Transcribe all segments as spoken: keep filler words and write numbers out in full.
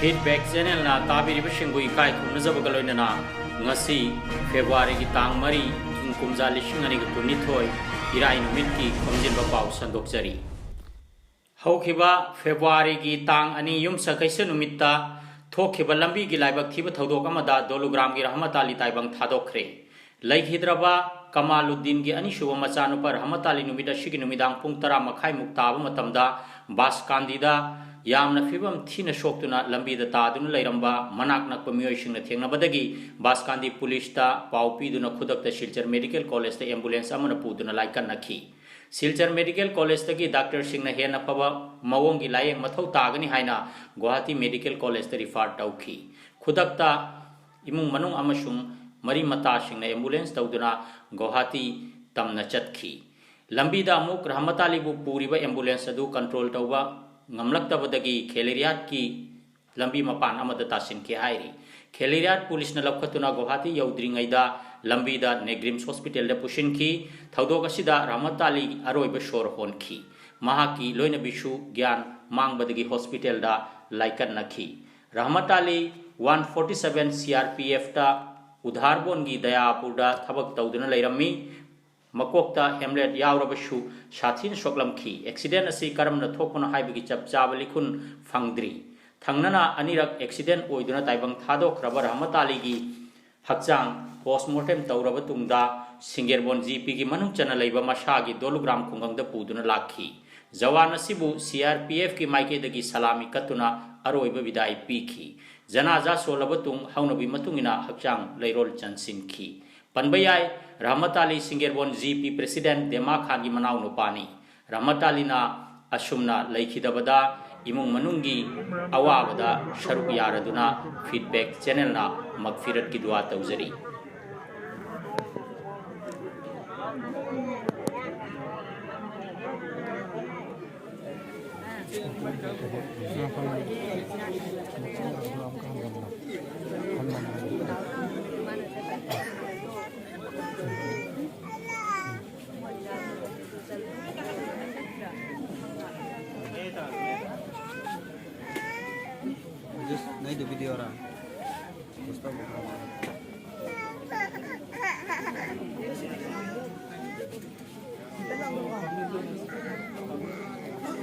Feedback Channelꯅ ꯇꯥꯕꯤꯔꯤꯕꯁꯤꯡꯕꯨ ꯏꯀꯥꯏ ꯈꯨꯝꯅꯖꯕꯒ ꯂꯣꯏꯅꯅ ꯉꯁꯤ ꯐꯦꯕ꯭ꯔꯨꯋꯥꯔꯤꯒꯤ ꯇꯥꯡ ꯃꯔꯤ, ꯏꯪ ꯀꯨꯝꯖꯥ ꯂꯤꯁꯤꯡ ꯑꯅꯤꯒ ꯀꯨꯟꯅꯤꯊꯣꯏ, ꯏꯔꯥꯏ ꯅꯨꯃꯤꯠꯀꯤ ꯈꯣꯝꯖꯤꯟꯕ ꯄꯥꯎ ꯁꯟꯗꯣꯛꯆꯔꯤ꯫ ꯍꯧꯈꯤꯕ ꯐꯦꯕ꯭ꯔꯨꯋꯥꯔꯤꯒꯤ ꯇꯥꯡ ꯑꯅꯤ ꯌꯨꯝꯁꯀꯩꯁ ꯅꯨꯃꯤꯠꯇ ꯊꯣꯛꯈꯤꯕ ꯂꯝꯕꯤꯒꯤ ꯂꯥꯏꯕꯛ ꯊꯤꯕ ꯊꯧꯗꯣꯛ ꯑꯃꯗ ꯗꯣꯂꯨꯒ꯭ꯔꯥꯝꯒꯤ ꯔꯍꯃꯠ ꯑꯂꯤ ꯇꯥꯏꯕꯪ ꯊꯥꯗꯣꯛꯈ꯭ꯔꯦ꯫ ꯂꯩꯈꯤꯗ꯭ꯔꯕ ꯀꯃꯥꯂꯨꯗꯤꯟꯒꯤ ꯑꯅꯤꯁꯨꯕ ꯃꯆꯥꯅꯨꯄꯥ ꯔꯍꯃꯠ ꯑꯂꯤ ꯅꯨꯃꯤꯠ ꯑꯁꯤꯒꯤ ꯅꯨꯃꯤꯗꯥꯡ ꯄꯨꯡ ꯇꯔꯥ ꯃꯈꯥꯏꯃꯨꯛ ꯇꯥꯕ ꯃꯇꯝꯗ ꯕꯥꯁꯀꯥꯟꯗꯤꯗ ꯌꯥꯝꯅ ꯐꯤꯕꯝ ꯊꯤꯅ ꯁꯣꯛꯇꯨꯅ ꯂꯝꯕꯤꯗ ꯇꯥꯗꯨꯅ ꯂꯩꯔꯝꯕ ꯃꯅꯥꯛ ꯅꯛꯄ ꯃꯤꯑꯣꯏꯁꯤꯡꯅ ꯊꯦꯡꯅꯕꯗꯒꯤ ꯕꯥꯁꯀꯥꯟꯗꯤ ꯄꯨꯂꯤꯁꯇ ꯄꯥꯎ ꯄꯤꯗꯨꯅ ꯈꯨꯗꯛꯇ ꯁꯤꯜꯆꯔ ꯃꯦꯗꯤꯀꯦꯜ ꯀꯣꯂꯦꯖꯇ ꯑꯦꯝꯕꯨꯂꯦꯟꯁ ꯑꯃꯅ ꯄꯨꯗꯨꯅ ꯂꯥꯏꯀꯠꯅꯈꯤ꯫ ꯁꯤꯜꯆꯔ ꯃꯦꯗꯤꯀꯦꯜ ꯀꯣꯂꯦꯖꯇꯒꯤ ꯗꯥꯛꯇꯔꯁꯤꯡꯅ ꯍꯦꯟꯅ ꯐꯕ ꯃꯑꯣꯡꯒꯤ ꯂꯥꯌꯦꯡ ꯃꯊꯧ ꯇꯥꯒꯅꯤ ꯍꯥꯏꯅ ꯒꯨꯋꯥꯍꯥꯇꯤ ꯃꯦꯗꯤꯀꯦꯜ ꯀꯣꯂꯦꯖꯇ ꯔꯤꯐꯔ ꯇꯧꯈꯤ꯫ ꯈꯨꯗꯛꯇ ꯏꯃꯨꯡ ꯃꯅꯨꯡ ꯑꯃꯁꯨꯡ ꯃꯔꯤ ꯃꯇꯥꯁꯤꯡꯅ ꯑꯦꯝꯕꯨꯂꯦꯟꯁ ꯇꯧꯗꯨꯅ ꯒꯨꯋꯥꯍꯥꯇꯤ ꯇꯝꯅ ꯆꯠꯈꯤ꯫ ꯂꯝꯕꯤꯗ ꯑꯃꯨꯛ ꯔꯍꯃꯠ ꯑꯂꯤꯕꯨ ꯄꯨꯔꯤꯕ ꯑꯦꯝꯕꯨꯂꯦꯟꯁ ꯑꯗꯨ ꯀꯟꯇ꯭ꯔꯣꯜ ꯇꯧꯕ ꯉꯝꯂꯛꯇꯕꯗꯒꯤ ꯈꯦꯂꯤꯔꯤꯌꯥꯠꯀꯤ ꯂꯝꯕꯤ ꯃꯄꯥꯟ ꯑꯃꯗ ꯇꯥꯁꯤꯟꯈꯤ ꯍꯥꯏꯔꯤ꯫ ꯈꯦꯂꯤꯔꯤꯌꯥꯠ ꯄꯨꯂꯤꯁꯅ ꯂꯧꯈꯠꯇꯨꯅ ꯒꯨꯋꯥꯍꯥꯇꯤ ꯌꯧꯗ꯭ꯔꯤꯉꯩꯗ ꯂꯝꯕꯤꯗ ꯅꯦꯒ꯭ꯔꯤꯝꯁ ꯍꯣꯁꯄꯤꯇꯥꯜꯗ ꯄꯨꯁꯤꯟꯈꯤ꯫ ꯊꯧꯗꯣꯛ ꯑꯁꯤꯗ ꯔꯍꯃꯠ ꯑꯂꯤ ꯑꯔꯣꯏꯕ ꯁꯣꯔ ꯍꯣꯟꯈꯤ꯫ ꯃꯍꯥꯛꯀꯤ ꯂꯣꯏꯅꯕꯤꯁꯨ ꯒ꯭ꯌꯥꯟ ꯃꯥꯡꯕꯗꯒꯤ ꯍꯣꯁꯄꯤꯇꯥꯜꯗ ꯂꯥꯏꯀꯠꯅꯈꯤ꯫ Rahmat Ali one forty seven C R P ꯑꯦꯐꯇ ꯎꯙꯥꯔꯕꯣꯟꯒꯤ ꯗꯌꯥꯄꯨꯔꯗ ꯊꯕꯛ ꯇꯧꯗꯨꯅ ꯂꯩꯔꯝꯃꯤ꯫ ꯃꯀꯣꯛꯇ ꯍꯦꯝꯂꯦꯠ ꯌꯥꯎꯔꯕꯁꯨ ꯁꯥꯊꯤꯅ ꯁꯣꯛꯂꯝꯈꯤ꯫ ꯑꯦꯛꯁꯤꯗꯦꯟ ꯑꯁꯤ ꯀꯔꯝꯅ ꯊꯣꯛꯄꯅꯣ ꯍꯥꯏꯕꯒꯤ ꯆꯞ ꯆꯥꯕ ꯂꯤꯈꯨꯟ ꯐꯪꯗ꯭ꯔꯤ꯫ ꯊꯪꯅꯅ ꯑꯅꯤꯔꯛ ꯑꯦꯛꯁꯤꯗꯦꯟ ꯑꯣꯏꯗꯨꯅ ꯇꯥꯏꯕꯪ ꯊꯥꯗꯣꯛꯈ꯭ꯔꯕ ꯔꯍꯃꯠ ꯑꯂꯤꯒꯤ ꯍꯛꯆꯥꯡ ꯄꯣꯁꯃꯣꯔꯇꯦꯝ ꯇꯧꯔꯕ ꯇꯨꯡꯗ ꯁꯤꯡꯒꯦꯔꯕꯣꯟ ꯖꯤ ꯄꯤꯒꯤ ꯃꯅꯨꯡ ꯆꯟꯅ ꯂꯩꯕ ꯃꯁꯥꯒꯤ ꯗꯣꯂꯨꯒ꯭ꯔꯥꯝ ꯈꯨꯡꯒꯪꯗ ꯄꯨꯗꯨꯅ ꯂꯥꯛꯈꯤ꯫ ꯖꯋꯥꯟ ꯑꯁꯤꯕꯨ ꯁꯤ ꯑꯥꯔ ꯄꯤ ꯑꯦꯐꯀꯤ ꯃꯥꯏꯀꯩꯗꯒꯤ ꯁꯂꯥꯃꯤ ꯀꯠꯇꯨꯅ ꯑꯔꯣꯏꯕ ꯕꯤꯗꯥꯏ ꯄꯤꯈꯤ꯫ ꯖꯅꯥꯖꯥ ꯁꯣꯜꯂꯕ ꯇꯨꯡ ꯍꯧꯅꯕꯤ ꯃꯇꯨꯡ ꯏꯟꯅ ꯍꯛꯆꯥꯡ ꯂꯩꯔꯣꯜ ꯆꯟꯁꯤꯟꯈꯤ꯫ ꯄꯟꯕ ꯌꯥꯏ, ꯔꯍꯃꯠ ꯑꯂꯤ ꯁꯤꯡꯒꯦꯔꯕꯣꯟ ꯖꯤ ꯄꯤ ꯄ꯭ꯔꯦꯁꯤꯗꯦꯟꯠ ꯗꯦꯃꯥ ꯈꯥꯟꯒꯤ ꯃꯅꯥꯎꯅꯨꯄꯥꯅꯤ꯫ ꯔꯍꯃꯠ ꯑꯂꯤꯅ ꯑꯁꯨꯝꯅ ꯂꯩꯈꯤꯗꯕꯗ ꯏꯃꯨꯡ ꯃꯅꯨꯡꯒꯤ ꯑꯋꯥꯕꯗ ꯁꯔꯨꯛ ꯌꯥꯔꯗꯨꯅ ꯐꯤꯗꯕꯦꯛ ꯆꯦꯅꯦꯜꯅ ꯃꯒꯐꯤꯔꯠꯀꯤ ꯗꯨꯋꯥ ꯇꯧꯖꯔꯤ꯫ ꯅꯩꯗꯨ ꯚꯤꯗꯤꯑꯣꯔꯥ?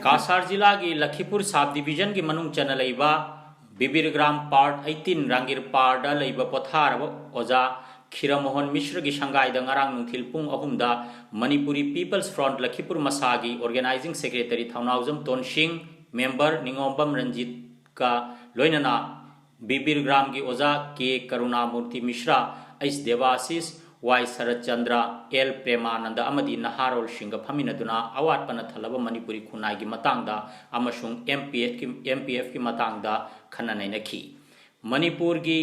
ꯀꯥꯁꯥꯔ ꯖꯤꯂꯥꯒꯤ ꯂꯈꯤꯄꯨꯔ ꯁꯕ ꯗꯤꯕꯤꯖꯟꯒꯤ ꯃꯅꯨꯡ ꯆꯟꯅ ꯂꯩꯕ ꯕꯤꯕꯤꯔꯒ꯭ꯔꯥꯝ ꯄꯥꯔꯠ ꯑꯩꯠꯇꯤꯟ ꯔꯥꯡꯒꯤꯔ ꯄꯥꯔꯗ ꯂꯩꯕ ꯄꯣꯊꯥꯔꯕ ꯑꯣꯖꯥ ꯈꯤꯔꯃꯣꯍꯟ ꯃꯤꯁ꯭ꯔꯒꯤ ꯁꯪꯒꯥꯏꯗ ꯉꯔꯥꯡ ꯅꯨꯡꯊꯤꯜ ꯄꯨꯡ ꯑꯍꯨꯝꯗ ꯃꯅꯤꯄꯨꯔꯤ ꯄꯤꯄꯜꯁ ꯐ꯭ꯔꯣꯟꯠ ꯂꯈꯤꯄꯨꯔ ꯃꯁꯥꯒꯤ ꯑꯣꯔꯒꯅꯥꯏꯖꯤꯡ ꯁꯦꯀ꯭ꯔꯦꯇꯔꯤ ꯊꯧꯅꯥꯎꯖꯝ ꯇꯣꯟꯁꯤꯡ, ꯃꯦꯝꯕꯔ ꯅꯤꯉꯣꯝꯕꯝ ꯔꯟꯖꯤꯠꯀ ꯂꯣꯏꯅꯅ ꯕꯤꯕꯤꯔꯒ꯭ꯔꯥꯝꯒꯤ ꯑꯣꯖꯥ ꯀꯦ ꯀꯔꯨꯅꯥꯃꯨꯔꯇꯤ ꯃꯤꯁ꯭ꯔꯥ, ꯑꯩꯆ ꯗꯦꯕꯥꯁꯤꯁ, ꯋꯥꯏ ꯁꯔꯠꯆꯟꯗ꯭ꯔ, ꯑꯦꯜ ꯄ꯭ꯔꯦꯃꯥꯅꯟꯗ ꯑꯃꯗꯤ ꯅꯍꯥꯔꯣꯜꯁꯤꯡꯒ ꯐꯝꯃꯤꯟꯅꯗꯨꯅ ꯑꯋꯥꯠꯄꯅ ꯊꯜꯂꯕ ꯃꯅꯤꯄꯨꯔꯤ ꯈꯨꯟꯅꯥꯏꯒꯤ ꯃꯇꯥꯡꯗ ꯑꯃꯁꯨꯡ ꯑꯦꯝ ꯄꯤ ꯑꯦꯐꯀꯤ, ꯑꯦꯝ ꯄꯤ ꯑꯦꯐꯀꯤ ꯃꯇꯥꯡꯗ ꯈꯟꯅ ꯅꯩꯅꯈꯤ꯫ ꯃꯅꯤꯄꯨꯔꯒꯤ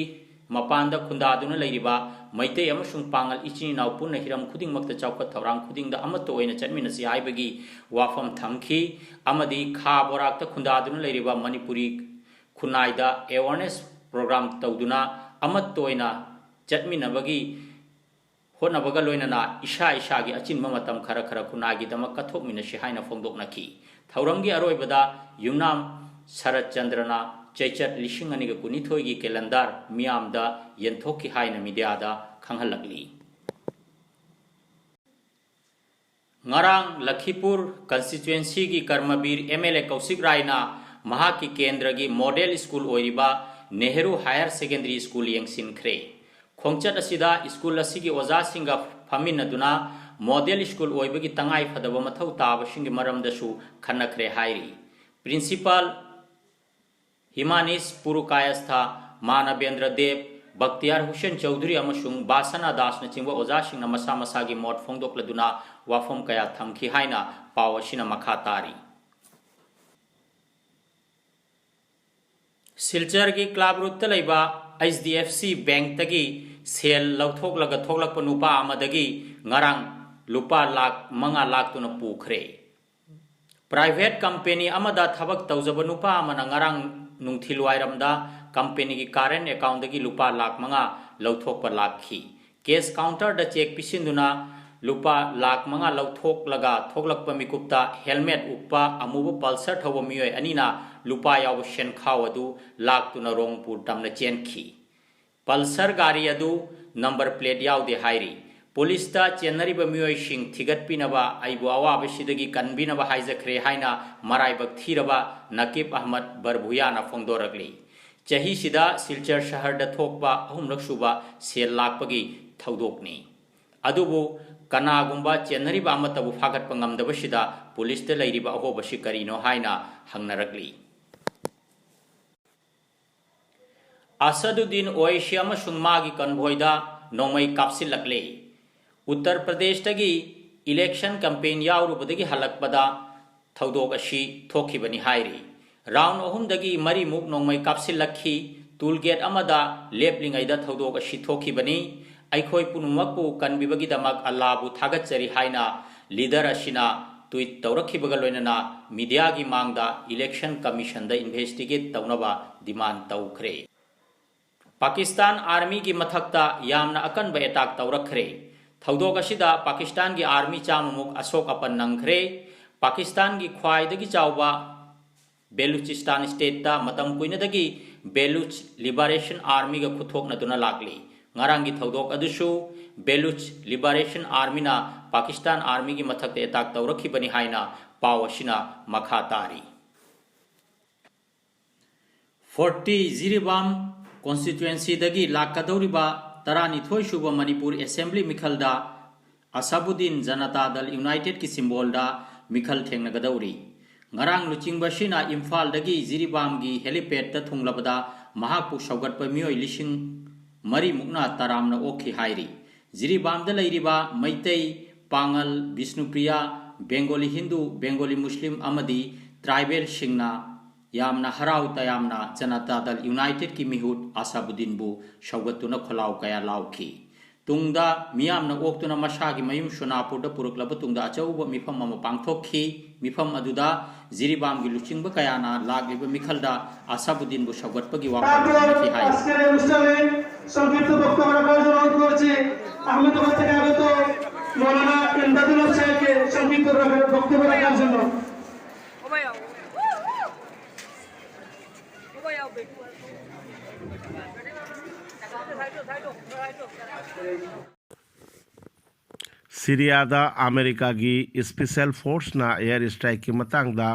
ꯃꯄꯥꯟꯗ ꯈꯨꯟꯗꯥꯗꯨꯅ ꯂꯩꯔꯤꯕ ꯃꯩꯇꯩ ꯑꯃꯁꯨꯡ ꯄꯥꯉꯜ ꯏꯆꯤꯟ ꯏꯅꯥꯎ ꯄꯨꯟꯅ ꯍꯤꯔꯝ ꯈꯨꯗꯤꯡꯃꯛꯇ ꯆꯥꯎꯈꯠ ꯊꯧꯔꯥꯡ ꯈꯨꯗꯤꯡꯗ ꯑꯃꯠꯇ ꯑꯣꯏꯅ ꯆꯠꯃꯤꯟꯅꯁꯤ ꯍꯥꯏꯕꯒꯤ ꯋꯥꯐꯝ ꯊꯝꯈꯤ ꯑꯃꯗꯤ ꯈꯥ ꯕꯣꯔꯥꯛꯇ ꯈꯨꯟꯗꯥꯗꯨꯅ ꯂꯩꯔꯤꯕ ꯃꯅꯤꯄꯨꯔꯤ ꯈꯨꯟꯅꯥꯏꯗ ꯑꯦꯋꯥꯔꯅꯦꯁ ꯄ꯭ꯔꯣꯒ꯭ꯔꯥꯝ ꯇꯧꯗꯨꯅ ꯑꯃꯠꯇ ꯑꯣꯏꯅ ꯆꯠꯃꯤꯟꯅꯕꯒꯤ ꯍꯣꯠꯅꯕꯒ ꯂꯣꯏꯅꯅ ꯏꯁꯥ ꯏꯁꯥꯒꯤ ꯑꯆꯤꯟꯕ ꯃꯇꯝ ꯈꯔ ꯈꯔ ꯈꯨꯟꯅꯥꯏꯒꯤꯗꯃꯛ ꯀꯠꯊꯣꯛꯃꯤꯟꯅꯁꯤ ꯍꯥꯏꯅ ꯐꯣꯡꯗꯣꯛꯅꯈꯤ꯫ ꯊꯧꯔꯝꯒꯤ ꯑꯔꯣꯏꯕꯗ ꯌꯨꯝꯅꯥꯝ ꯁꯔꯠꯆꯟꯗ꯭ꯔꯅ ꯆꯩꯆꯠ ꯂꯤꯁꯤꯡ ꯑꯅꯤꯒ ꯀꯨꯟꯅꯤꯊꯣꯏꯒꯤ ꯀꯦꯂꯦꯟꯗꯔ ꯃꯤꯌꯥꯝꯗ ꯌꯦꯟꯊꯣꯛꯈꯤ ꯍꯥꯏꯅ ꯃꯤꯗꯤꯌꯥꯗ ꯈꯪꯍꯜꯂꯛꯂꯤ꯫ ꯉꯔꯥꯡ ꯂꯈꯤꯄꯨꯔ ꯀꯟꯁꯇꯤꯇ꯭ꯋꯦꯟꯁꯤꯒꯤ ꯀꯔꯃꯕꯤꯔ ꯑꯦꯝ ꯑꯦꯜ ꯑꯦ ꯀꯧꯁꯤꯛ ꯔꯥꯏꯅ ꯃꯍꯥꯛꯀꯤ ꯀꯦꯟꯗ꯭ꯔꯒꯤ ꯃꯣꯗꯦꯜ ꯁ꯭ꯀꯨꯜ ꯑꯣꯏꯔꯤꯕ ꯅꯦꯍꯔꯨ ꯍꯥꯌꯔ ꯁꯦꯀꯦꯟꯗꯔꯤ ꯁ꯭ꯀꯨꯜ ꯌꯦꯡꯁꯤꯟꯈ꯭ꯔꯦ꯫ ꯈꯣꯡꯆꯠ ꯑꯁꯤꯗ ꯁ꯭ꯀꯨꯜ ꯑꯁꯤꯒꯤ ꯑꯣꯖꯥꯁꯤꯡꯒ ꯐꯝꯃꯤꯟꯅꯗꯨꯅ ꯃꯣꯗꯦꯜ ꯁ꯭ꯀꯨꯜ ꯑꯣꯏꯕꯒꯤ ꯇꯉꯥꯏ ꯐꯗꯕ ꯃꯊꯧ ꯇꯥꯕꯁꯤꯡꯒꯤ ꯃꯔꯝꯗꯁꯨ ꯈꯟꯅꯈ꯭ꯔꯦ ꯍꯥꯏꯔꯤ꯫ ꯄ꯭ꯔꯤꯟꯁꯤꯄꯥꯜ ꯍꯤꯃꯥꯅꯤꯁ ꯄꯨꯔꯨꯀꯥꯌꯁꯊ, ꯃꯥꯅꯕꯦꯟꯗ꯭ꯔ ꯗꯦꯕ, ꯕꯛꯇꯤꯌꯥꯔ ꯍꯨꯁꯦꯟ ꯆꯧꯙꯨꯔꯤ ꯑꯃꯁꯨꯡ ꯕꯥꯁꯅꯥ ꯗꯥꯁꯅꯆꯤꯡꯕ ꯑꯣꯖꯥꯁꯤꯡꯅ ꯃꯁꯥ ꯃꯁꯥꯒꯤ ꯃꯣꯠ ꯐꯣꯡꯗꯣꯛꯂꯗꯨꯅ ꯋꯥꯐꯝ ꯀꯌꯥ ꯊꯝꯈꯤ ꯍꯥꯏꯅ ꯄꯥꯎ ꯑꯁꯤꯅ ꯃꯈꯥ ꯇꯥꯔꯤ꯫ ꯁꯤꯜꯆꯔꯒꯤ ꯀ꯭ꯂꯥꯕ ꯔꯨꯠꯇ ꯂꯩꯕ ꯑꯩꯆ ꯗꯤ ꯑꯦꯐ ꯁꯤ ꯕꯦꯡꯛꯇꯒꯤ ꯁꯦꯜ ꯂꯧꯊꯣꯛꯂꯒ ꯊꯣꯛꯂꯛꯄ ꯅꯨꯄꯥ ꯑꯃꯗꯒꯤ ꯉꯔꯥꯡ ꯂꯨꯄꯥ ꯂꯥꯈ ꯃꯉꯥ ꯂꯥꯛꯇꯨꯅ ꯄꯨꯈ꯭ꯔꯦ꯫ ꯄ꯭ꯔꯥꯏꯚꯦꯠ ꯀꯝꯄꯦꯅꯤ ꯑꯃꯗ ꯊꯕꯛ ꯇꯧꯖꯕ ꯅꯨꯄꯥ ꯑꯃꯅ ꯉꯔꯥꯡ ꯅꯨꯡꯊꯤꯜꯋꯥꯏꯔꯝꯗ ꯀꯝꯄꯦꯅꯤꯒꯤ ꯀꯥꯔꯦꯟ ꯑꯦꯀꯥꯎꯟꯗꯒꯤ ꯂꯨꯄꯥ ꯂꯥꯈ ꯃꯉꯥ ꯂꯧꯊꯣꯛꯄ ꯂꯥꯛꯈꯤ꯫ ꯀꯦꯁ ꯀꯥꯎꯟꯇꯔꯗ ꯆꯦꯛ ꯄꯤꯁꯤꯟꯗꯨꯅ ꯂꯨꯄꯥ ꯂꯥꯈ ꯃꯉꯥ ꯂꯧꯊꯣꯛꯂꯒ ꯊꯣꯛꯂꯛꯄ ꯃꯤꯀꯨꯞꯇ ꯍꯦꯜꯃꯦꯠ ꯎꯞꯄ ꯑꯃꯨꯕ ꯄꯜꯁꯔ ꯊꯧꯕ ꯃꯤꯑꯣꯏ ꯑꯅꯤꯅ ꯂꯨꯄꯥ ꯌꯥꯎꯕ ꯁꯦꯟꯈꯥꯎ ꯑꯗꯨ ꯂꯥꯛꯇꯨꯅ ꯔꯣꯡꯄꯨꯔ ꯇꯝꯅ ꯆꯦꯟꯈꯤ꯫ ꯄꯜꯁꯔ ꯒꯥꯔꯤ ꯑꯗꯨ ꯅꯝꯕꯔ ꯄ꯭ꯂꯦꯠ ꯌꯥꯎꯗꯦ ꯍꯥꯏꯔꯤ꯫ ꯄꯨꯂꯤꯁꯇ ꯆꯦꯟꯅꯔꯤꯕ ꯃꯤꯑꯣꯏꯁꯤꯡ ꯊꯤꯒꯠꯄꯤꯅꯕ, ꯑꯩꯕꯨ ꯑꯋꯥꯕꯁꯤꯗꯒꯤ ꯀꯟꯕꯤꯅꯕ ꯍꯥꯏꯖꯈ꯭ꯔꯦ ꯍꯥꯏꯅ ꯃꯔꯥꯏꯕꯛ ꯊꯤꯔꯕ ꯅꯀꯤꯕ ꯑꯍꯃꯗ ꯕꯔꯚꯨꯌꯥꯅ ꯐꯣꯡꯗꯣꯔꯛꯂꯤ꯫ ꯆꯍꯤꯁꯤꯗ ꯁꯤꯜꯆꯔ ꯁꯍꯔꯗ ꯊꯣꯛꯄ ꯑꯍꯨꯝꯂꯛ ꯁꯨꯕ ꯁꯦꯜ ꯂꯥꯛꯄꯒꯤ ꯊꯧꯗꯣꯛꯅꯤ꯫ ꯑꯗꯨꯕꯨ ꯀꯅꯥꯒꯨꯝꯕ ꯆꯦꯟꯅꯔꯤꯕ ꯑꯃꯠꯇꯕꯨ ꯐꯥꯒꯠꯄ ꯉꯝꯗꯕꯁꯤꯗ ꯄꯨꯂꯤꯁꯇ ꯂꯩꯔꯤꯕ ꯑꯍꯣꯕꯁꯤ ꯀꯔꯤꯅꯣ ꯍꯥꯏꯅ ꯍꯪꯅꯔꯛꯂꯤ꯫ ꯑꯁꯗꯨꯗꯤꯟ ꯑꯣꯋꯩꯁꯤ ꯑꯃꯁꯨꯡ ꯃꯥꯒꯤ ꯀꯟꯚꯣꯏꯗ ꯅꯣꯡꯃꯩ ꯀꯥꯞꯁꯤꯜꯂꯛꯂꯦ꯫ ꯎꯠꯇꯔ ꯄ꯭ꯔꯗꯦꯁꯇꯒꯤ ꯏꯂꯦꯛꯁꯟ ꯀꯦꯝꯄꯦꯟ ꯌꯥꯎꯔꯨꯕꯗꯒꯤ ꯍꯜꯂꯛꯄꯗ ꯊꯧꯗꯣꯛ ꯑꯁꯤ ꯊꯣꯛꯈꯤꯕꯅꯤ ꯍꯥꯏꯔꯤ꯫ ꯔꯥꯎꯟ ꯑꯍꯨꯝꯗꯒꯤ ꯃꯔꯤꯃꯨꯛ ꯅꯣꯡꯃꯩ ꯀꯥꯞꯁꯤꯜꯂꯛꯈꯤ꯫ ꯇꯨꯜ ꯒꯦꯠ ꯑꯃꯗ ꯂꯦꯞꯂꯤꯉꯩꯗ ꯊꯧꯗꯣꯛ ꯑꯁꯤ ꯊꯣꯛꯈꯤꯕꯅꯤ꯫ ꯑꯩꯈꯣꯏ ꯄꯨꯝꯅꯃꯛꯄꯨ ꯀꯟꯕꯤꯕꯒꯤꯗꯃꯛ ꯑꯜꯂꯥꯕꯨ ꯊꯥꯒꯠꯆꯔꯤ ꯍꯥꯏꯅ ꯂꯤꯗꯔ ꯑꯁꯤꯅ ꯇ꯭ꯋꯤꯠ ꯇꯧꯔꯛꯈꯤꯕꯒ ꯂꯣꯏꯅꯅ ꯃꯤꯗꯤꯌꯥꯒꯤ ꯃꯥꯡꯗ ꯏꯂꯦꯛꯁꯟ ꯀꯃꯤꯁꯟꯗ ꯏꯟꯚꯦꯁꯇꯤꯒꯦꯠ ꯇꯧꯅꯕ ꯗꯤꯃꯥꯟ ꯇꯧꯈ꯭ꯔꯦ꯫ ꯄꯥꯀꯤꯁꯇꯥꯟ ꯑꯥꯔꯃꯤꯒꯤ ꯃꯊꯛꯇ ꯌꯥꯝꯅ ꯑꯀꯟꯕ ꯑꯦꯇꯥꯛ ꯇꯧꯔꯛꯈ꯭ꯔꯦ꯫ ꯊꯧꯗꯣꯛ ꯑꯁꯤꯗ ꯄꯥꯀꯤꯁꯇꯥꯟꯒꯤ ꯑꯥꯔꯃꯤ ꯆꯥꯝꯃꯃꯨꯛ ꯑꯁꯣꯛ ꯑꯄꯟ ꯅꯪꯈ꯭ꯔꯦ꯫ ꯄꯥꯀꯤꯁꯇꯥꯟꯒꯤ ꯈ꯭ꯋꯥꯏꯗꯒꯤ ꯆꯥꯎꯕ ꯕꯦꯂꯨꯆꯤꯁꯇꯥꯟ ꯁ꯭ꯇꯦꯠꯇ ꯃꯇꯝ ꯀꯨꯏꯅꯗꯒꯤ ꯕꯦꯂꯨꯆ ꯂꯤꯕꯔꯦꯁꯟ ꯑꯥꯔꯃꯤꯒ ꯈꯨꯠꯊꯣꯛꯅꯗꯨꯅ ꯂꯥꯛꯂꯤ꯫ ꯉꯔꯥꯡꯒꯤ ꯊꯧꯗꯣꯛ ꯑꯗꯨꯁꯨ ꯕꯦꯂꯨꯆ ꯂꯤꯕꯔꯦꯁꯟ ꯑꯥꯔꯃꯤꯅ ꯄꯥꯀꯤꯁꯇꯥꯟ ꯑꯥꯔꯃꯤꯒꯤ ꯃꯊꯛꯇ ꯑꯦꯇꯥꯛ ꯇꯧꯔꯛꯈꯤꯕꯅꯤ ꯍꯥꯏꯅ ꯄꯥꯎ ꯑꯁꯤꯅ ꯃꯈꯥ ꯇꯥꯔꯤ꯫ ꯐꯣꯔꯇꯤ ꯖꯤꯔꯤꯕꯥꯝ ꯀꯣꯟꯁꯇꯤꯇ꯭ꯋꯦꯟꯁꯤꯗꯒꯤ ꯂꯥꯛꯀꯗꯧꯔꯤꯕ ꯇꯔꯥꯅꯤꯊꯣꯏ ꯁꯨꯕ ꯃꯅꯤꯄꯨꯔ ꯑꯦꯁꯦꯝꯕ꯭ꯂꯤ ꯃꯤꯈꯜꯗ ꯑꯁꯥꯕꯨꯗꯤꯟ ꯖꯅꯇꯥ ꯗꯜ ꯌꯨꯅꯥꯏꯇꯦꯗꯀꯤ ꯁꯤꯝꯕꯣꯜꯗ ꯃꯤꯈꯜ ꯊꯦꯡꯅꯒꯗꯧꯔꯤ꯫ ꯉꯔꯥꯡ ꯂꯨꯆꯤꯡꯕꯁꯤꯅ ꯏꯝꯐꯥꯜꯗꯒꯤ ꯖꯤꯔꯤꯕꯥꯝꯒꯤ ꯍꯦꯂꯤꯄꯦꯗꯇ ꯊꯨꯡꯂꯕꯗ ꯃꯍꯥꯛꯄꯨ ꯁꯧꯒꯠꯄ ꯃꯤꯑꯣꯏ ꯂꯤꯁꯤꯡ ꯃꯔꯤꯃꯨꯛꯅ ꯇꯔꯥꯝꯅ ꯑꯣꯛꯈꯤ ꯍꯥꯏꯔꯤ꯫ ꯖꯤꯔꯤꯕꯥꯝꯗ ꯂꯩꯔꯤꯕ ꯃꯩꯇꯩ, ꯄꯥꯉꯜ, ꯕꯤꯁꯅꯨꯄ꯭ꯔꯤꯌꯥ, ꯕꯦꯡꯒꯣꯂꯤ ꯍꯤꯟꯗꯨ, ꯕꯦꯡꯒꯣꯂꯤ ꯃꯨꯁꯂꯤꯝ ꯑꯃꯗꯤ ꯇ꯭ꯔꯥꯏꯕꯦꯜꯁꯤꯡꯅ ꯌꯥꯝꯅ ꯍꯔꯥꯎ ꯇꯌꯥꯝꯅ ꯖꯅꯇꯥ ꯗꯜ ꯌꯨꯅꯥꯏꯇꯦꯗꯀꯤ ꯃꯤꯍꯨꯠ ꯑꯁꯥꯕꯨꯗꯤꯟꯕꯨ ꯁꯧꯒꯠꯇꯨꯅ ꯈꯣꯜꯂꯥꯎ ꯀꯌꯥ ꯂꯥꯎꯈꯤ꯫ ꯇꯨꯡꯗ ꯃꯤꯌꯥꯝꯅ ꯑꯣꯛꯇꯨꯅ ꯃꯁꯥꯒꯤ ꯃꯌꯨꯝ ꯁꯣꯅꯥꯄꯨꯔꯗ ꯄꯨꯔꯛꯂꯕ ꯇꯨꯡꯗ ꯑꯆꯧꯕ ꯃꯤꯐꯝ ꯑꯃ ꯄꯥꯡꯊꯣꯛꯈꯤ꯫ ꯃꯤꯐꯝ ꯑꯗꯨꯗ ꯖꯤꯔꯤꯕꯥꯝꯒꯤ ꯂꯨꯆꯤꯡꯕ ꯀꯌꯥꯅ ꯂꯥꯛꯂꯤꯕ ꯃꯤꯈꯜꯗ ꯑꯁꯥꯕꯨꯗꯤꯟꯕꯨ ꯁꯧꯒꯠꯄꯒꯤ ꯋꯥꯐꯝ ꯊꯝꯈꯤ ꯍꯥꯏ꯫ আজকের এই অনুষ্ঠানে সংক্ষিপ্ত বক্তব্য রাখার জন্য অনুরোধ করছি আহমেদাবাদ থেকে আগত মৌলানা ইমদাদুল হক সাহেবকে সংক্ষিপ্ত বক্তব্য রাখার জন্য। ꯁꯤꯔꯤꯌꯥꯗ ꯑꯃꯦꯔꯤꯀꯥꯒꯤ ꯏꯁꯄꯤꯁꯦꯜ ꯐꯣꯔꯁꯅ ꯑꯦꯌꯔ ꯏꯁꯇ꯭ꯔꯥꯏꯛꯀꯤ ꯃꯇꯥꯡꯗ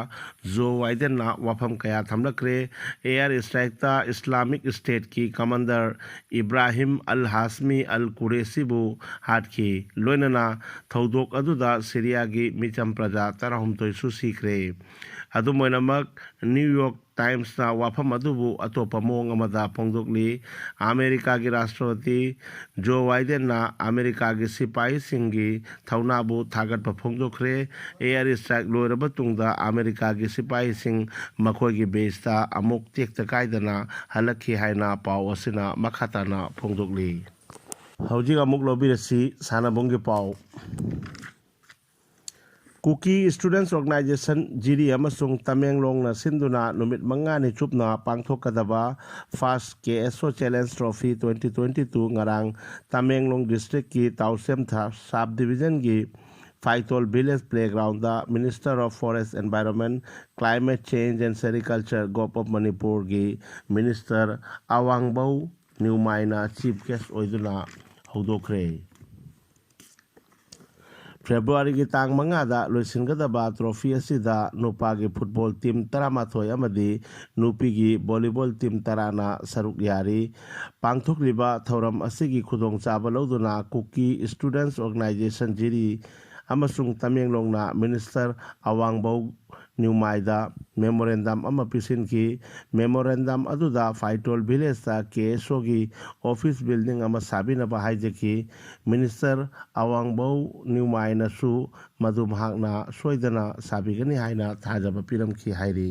ꯖꯣ ꯕꯥꯏꯗꯦꯟꯅ ꯋꯥꯐꯝ ꯀꯌꯥ ꯊꯝꯂꯛꯈ꯭ꯔꯦ꯫ ꯑꯦꯌꯔ ꯏꯁꯇ꯭ꯔꯥꯏꯛꯇ ꯏꯁꯂꯥꯃꯤꯛ ꯏꯁꯇꯦꯠꯀꯤ ꯀꯃꯥꯟꯗꯔ ꯏꯕ꯭ꯔꯥꯍꯤꯝ ꯑꯜ ꯍꯥꯁꯃꯤ ꯑꯜ ꯀꯨꯔꯦꯁꯤꯕꯨ ꯍꯥꯠꯈꯤ꯫ ꯂꯣꯏꯅꯅ ꯊꯧꯗꯣꯛ ꯑꯗꯨꯗ ꯁꯤꯔꯤꯌꯥꯒꯤ ꯃꯤꯆꯝ ꯄ꯭ꯔꯖꯥ ꯇꯔꯥꯍꯨꯝꯗꯣꯏꯁꯨ ꯁꯤꯈ꯭ꯔꯦ꯫ ꯑꯗꯨꯝ ꯑꯣꯏꯅꯃꯛ, ꯅ꯭ꯌꯨ ꯌꯣꯔꯛ ꯇꯥꯏꯝꯁꯅ ꯋꯥꯐꯝ ꯑꯗꯨꯕꯨ ꯑꯇꯣꯞꯄ ꯃꯑꯣꯡ ꯑꯃꯗ ꯐꯣꯡꯗꯣꯛꯂꯤ꯫ ꯑꯃꯦꯔꯤꯀꯥꯒꯤ ꯔꯥꯁꯇ꯭ꯔꯄꯇꯤ ꯖꯣ ꯕꯥꯏꯗꯦꯟꯅ ꯑꯃꯦꯔꯤꯀꯥꯒꯤ ꯁꯤꯄꯥꯍꯤꯁꯤꯡꯒꯤ ꯊꯧꯅꯥꯕꯨ ꯊꯥꯒꯠꯄ ꯐꯣꯡꯗꯣꯛꯈ꯭ꯔꯦ꯫ ꯑꯦꯌꯔ ꯏꯁꯇ꯭ꯔꯥꯏꯛ ꯂꯣꯏꯔꯕ ꯇꯨꯡꯗ ꯑꯃꯦꯔꯤꯀꯥꯒꯤ ꯁꯤꯄꯥꯍꯤꯁꯤꯡ ꯃꯈꯣꯏꯒꯤ ꯕꯦꯁꯇ ꯑꯃꯨꯛ ꯇꯦꯛꯇ ꯀꯥꯏꯗꯅ ꯍꯜꯂꯛꯈꯤ ꯍꯥꯏꯅ ꯄꯥꯎ ꯑꯁꯤꯅ ꯃꯈꯥ ꯇꯥꯅ ꯐꯣꯡꯗꯣꯛꯂꯤ꯫ ꯍꯧꯖꯤꯛ ꯑꯃꯨꯛ ꯂꯧꯕꯤꯔꯁꯤ ꯁꯥꯟꯅꯕꯨꯡꯒꯤ ꯄꯥꯎ꯫ ꯀꯨꯀꯤ ꯁ꯭ꯇꯨꯗꯦꯟꯠꯁ ꯑꯣꯔꯒꯅꯥꯏꯖꯦꯁꯟ, ꯖꯤꯔꯤ, ꯑꯃꯁꯨꯡ ꯇꯃꯦꯡꯂꯣꯡꯅ ꯁꯤꯟꯗꯨꯅ ꯅꯨꯃꯤꯠ ꯃꯉꯥꯅꯤ ꯆꯨꯞꯅ ꯄꯥꯡꯊꯣꯛꯀꯗꯕ first K S O challenge trophy twenty twenty two ꯉꯔꯥꯡ ꯇꯃꯦꯡꯂꯣꯡ ꯗꯤꯁꯇ꯭ꯔꯤꯛꯀꯤ ꯇꯥꯎꯁꯦꯝꯊꯥ ꯁꯕ ꯗꯤꯕꯤꯖꯟꯒꯤ Phaitol village playground Minister of Forest Environment, Climate Change and Sericulture, Govt. of Manipurꯒꯤ ꯃꯤꯅꯤꯁꯇꯔ ꯑꯋꯥꯡꯕꯧ ꯅ꯭ꯌꯨꯃꯥꯏꯅ ꯆꯤꯐ ꯒꯦꯁ ꯑꯣꯏꯗꯨꯅ ꯍꯧꯗꯣꯛꯈ꯭ꯔꯦ꯫ ꯐꯦꯕ꯭ꯔꯨꯋꯥꯔꯤꯒꯤ ꯇꯥꯡ ꯃꯉꯥꯗ ꯂꯣꯏꯁꯤꯟꯒꯗꯕ ꯇ꯭ꯔꯣꯐꯤ ꯑꯁꯤꯗ ꯅꯨꯄꯥꯒꯤ ꯐꯨꯠꯕꯣꯜ ꯇꯤꯝ ꯇꯔꯥꯃꯥꯊꯣꯏ ꯑꯃꯗꯤ ꯅꯨꯄꯤꯒꯤ ꯚꯣꯂꯤꯕꯣꯜ ꯇꯤꯝ ꯇꯔꯥꯅ ꯁꯔꯨꯛ ꯌꯥꯔꯤ꯫ ꯄꯥꯡꯊꯣꯛꯂꯤꯕ ꯊꯧꯔꯝ ꯑꯁꯤꯒꯤ ꯈꯨꯗꯣꯡꯆꯥꯕ ꯂꯧꯗꯨꯅ ꯀꯨꯀꯤ ꯁ꯭ꯇꯨꯗꯦꯟꯠꯁ ꯑꯣꯔꯒꯅꯥꯏꯖꯦꯁꯟ, ꯖꯤꯔꯤ, ꯑꯃꯁꯨꯡ ꯇꯃꯦꯡꯂꯣꯡꯅ ꯃꯤꯅꯤꯁꯇꯔ ꯑꯋꯥꯡꯕꯧ ꯅ꯭ꯌꯨꯃꯥꯏꯗ ꯃꯦꯃꯣꯔꯦꯟꯗꯝ ꯑꯃ ꯄꯤꯁꯤꯟꯈꯤ꯫ ꯃꯦꯃꯣꯔꯦꯟꯗꯝ ꯑꯗꯨꯗ ꯐꯥꯏꯇꯣꯜ ꯚꯤꯂꯦꯖꯇ ꯀꯦ ꯑꯦꯁ ꯑꯣꯒꯤ ꯑꯣꯐꯤꯁ ꯕꯤꯜꯗꯤꯡ ꯑꯃ ꯁꯥꯕꯤꯅꯕ ꯍꯥꯏꯖꯈꯤ꯫ ꯃꯤꯅꯤꯁꯇꯔ ꯑꯋꯥꯡꯕꯧ ꯅ꯭ꯌꯨꯃꯥꯏꯅꯁꯨ ꯃꯗꯨ ꯃꯍꯥꯛꯅ ꯁꯣꯏꯗꯅ ꯁꯥꯕꯤꯒꯅꯤ ꯍꯥꯏꯅ ꯊꯥꯖꯕ ꯄꯤꯔꯝꯈꯤ ꯍꯥꯏꯔꯤ꯫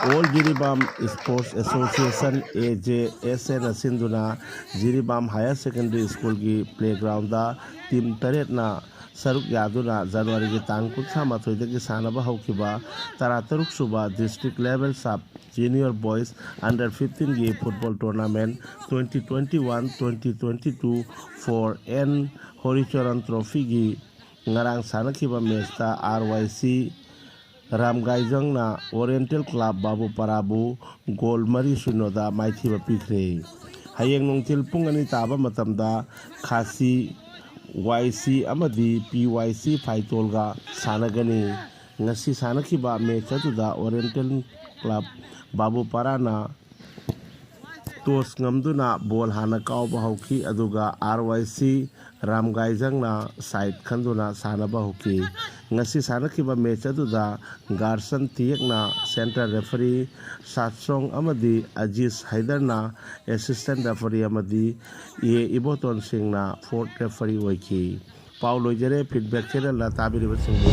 ꯑꯣꯜ ꯖꯤꯔꯤꯕꯥꯝ ꯁ꯭ꯄꯣꯔꯠꯁ ꯑꯦꯁꯣꯁꯤꯌꯦꯁꯟ, ꯑꯦ ꯖꯦ ꯑꯦꯁ ꯑꯦꯅ ꯁꯤꯟꯗꯨꯅ ꯖꯤꯔꯤꯕꯥꯝ ꯍꯥꯌꯔ ꯁꯦꯀꯦꯟꯗꯔꯤ ꯁ꯭ꯀꯨꯜꯒꯤ ꯄ꯭ꯂꯦꯒ꯭ꯔꯥꯎꯟꯗ ꯇꯤꯝ ꯇꯔꯦꯠꯅ ꯁꯔꯨꯛ ꯌꯥꯗꯨꯅ ꯖꯅꯋꯥꯔꯤꯒꯤ ꯇꯥꯡ ꯀꯨꯟꯊ꯭ꯔꯥ ꯃꯥꯊꯣꯏꯗꯒꯤ ꯁꯥꯟꯅꯕ ꯍꯧꯈꯤꯕ ꯇꯔꯥꯇꯔꯨꯛ ꯁꯨꯕ district level sub junior boys under ꯐꯤꯐꯇꯤꯟꯒꯤ football tournament twenty twenty one, twenty twenty two for N Horicharan ꯇ꯭ꯔꯣꯐꯤꯒꯤ ꯉꯔꯥꯡ ꯁꯥꯟꯅꯈꯤꯕ ꯃꯦꯆꯇ ꯑꯥꯔ ꯋꯥꯏ ꯁꯤ ꯔꯥꯝꯒꯥꯏꯖꯪꯅ ꯑꯣꯔꯤꯌꯦꯟꯇꯦꯜ ꯀ꯭ꯂꯕ ꯕꯥꯕꯨꯄꯥꯔꯥꯕꯨ ꯒꯣꯜ ꯃꯔꯤ ꯁꯤꯅꯣꯗ ꯃꯥꯏꯊꯤꯕ ꯄꯤꯈ꯭ꯔꯦ꯫ ꯍꯌꯦꯡ ꯅꯨꯡꯊꯤꯜ ꯄꯨꯡ ꯑꯅꯤ ꯇꯥꯕ ꯃꯇꯝꯗ ꯈꯥꯁꯤ ꯋꯥꯏ ꯁꯤ ꯑꯃꯗꯤ ꯄꯤ ꯋꯥꯏ ꯁꯤ ꯐꯥꯏꯇꯣꯜꯒ ꯁꯥꯟꯅꯒꯅꯤ꯫ ꯉꯁꯤ ꯁꯥꯟꯅꯈꯤꯕ ꯃꯦꯆ ꯑꯗꯨꯗ ꯑꯣꯔꯤꯌꯦꯟꯇꯦꯜ ꯀ꯭ꯂꯕ ꯕꯥꯕꯨꯄꯥꯔꯥꯅ ꯇꯣꯁ ꯉꯝꯗꯨꯅ ꯕꯣꯜ ꯍꯥꯟꯅ ꯀꯥꯎꯕ ꯍꯧꯈꯤ, ꯑꯗꯨꯒ ꯑꯥꯔ ꯋꯥꯏ ꯁꯤ ꯔꯥꯝꯒꯥꯏꯖꯪꯅ ꯁꯥꯏꯠ ꯈꯟꯗꯨꯅ ꯁꯥꯟꯅꯕ ꯍꯧꯈꯤ꯫ ꯉꯁꯤ ꯁꯥꯟꯅꯈꯤꯕ ꯃꯦꯆ ꯑꯗꯨꯗ ꯒꯥꯔꯁꯟ ꯇꯤꯌꯦꯛꯅ ꯁꯦꯟꯇꯔ ꯔꯦꯐꯔꯤ, ꯁꯥꯠꯁꯣꯡ ꯑꯃꯗꯤ ꯑꯖꯤꯁ ꯍꯩꯗꯔꯅ ꯑꯦꯁꯤꯁꯇꯦꯟ ꯔꯦꯐꯔꯤ ꯑꯃꯗꯤ ꯑꯦ ꯏꯕꯣꯇꯣꯟ ꯁꯤꯡꯅ ꯐꯣꯔꯠ ꯔꯦꯐꯔꯤ ꯑꯣꯏꯈꯤ꯫ ꯄꯥꯎ ꯂꯣꯏꯖꯔꯦ꯫ ꯐꯤꯗꯕꯦꯛ ꯆꯦꯅꯦꯜꯗ ꯇꯥꯕꯤꯔꯤꯕꯁꯤꯡꯕꯨ